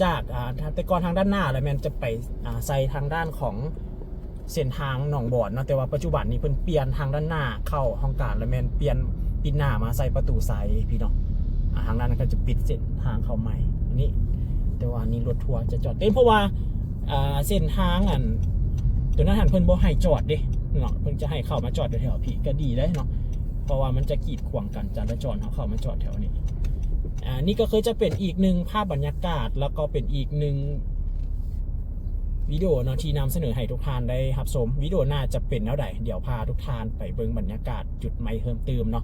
ຈາກ ອ່າ ແຕ່ກ່ອນທາງດ້ານໜ້າລະແມ່ນຈະໄປ ອ່າ ໃສ່ທາງດ້ານຂອງເສັ້ນທາງໜອງບອນເນາະ ແຕ່ວ່າປັດຈຸບັນນີ້ເພິ່ນປ່ຽນທາງດ້ານໜ້າເຂົ້າຫ້ອງການ ລະແມ່ນປ່ຽນປິດໜ້າມາໃສ່ປະຕູໄຊພີ້ເນາະ. ອ່າ ທາງດ້ານນັ້ນກໍຈະປິດເສັ້ນທາງເຂົ້າໃໝ່ນີ້ ແຕ່ວ່ານີ້ລົດທົວຈະຈອດເຕັມ ເພາະວ່າ ອ່າ ເສັ້ນທາງ ອັນ ຕົວນັ້ນຫັ້ນເພິ່ນບໍ່ໃຫ້ຈອດເດ້ເນາະ ເພິ່ນຈະໃຫ້ເຂົ້າມາຈອດຢູ່ແຖວພີ້ ກໍດີເດ້ເນາະ ເພາະວ່າມັນຈະກີດຂວາງການຈະລາຈອນ ເຮົາເຂົ້າມາຈອດແຖວນີ້. ອ່າ ນີ້ກໍຄືຈະເປັນອີກໜຶ່ງພາບບັນຍາກາດ ແລ້ວກໍເປັນອີກໜຶ່ງວິດີໂອເນາະ ທີ່ນຳສະເໜີໃຫ້ທຸກທ່ານໄດ້ຮັບຊົມ. ວິດີໂອໜ້າຈະເປັນແນວໃດ ດຽວພາທຸກທ່ານໄປເບິ່ງບັນຍາກາດຈຸດໃໝ່ເພີ່ມຕື່ມເນາະ.